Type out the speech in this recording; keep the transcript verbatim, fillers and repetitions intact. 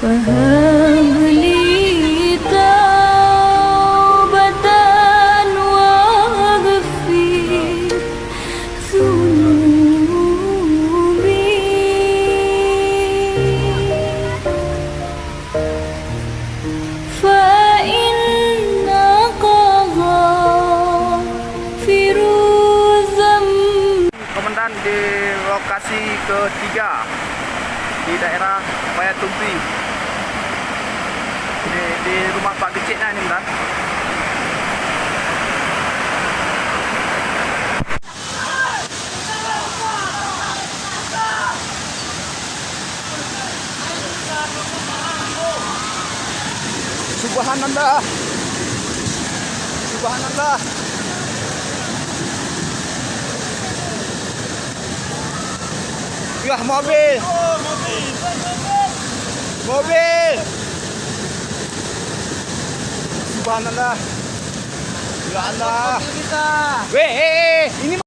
فهب لي توبة واغفر ذنوبي، فإنك غافر الذنب. Komandan di lokasi ketiga di daerah Payatumpi. Di, di rumah Pak Gecik nyan, Komandan. Subhanallah. Subhanallah. Yah, mobil. Mobil. Subhanallah. Ya Allah. Weh, eh, eh, ini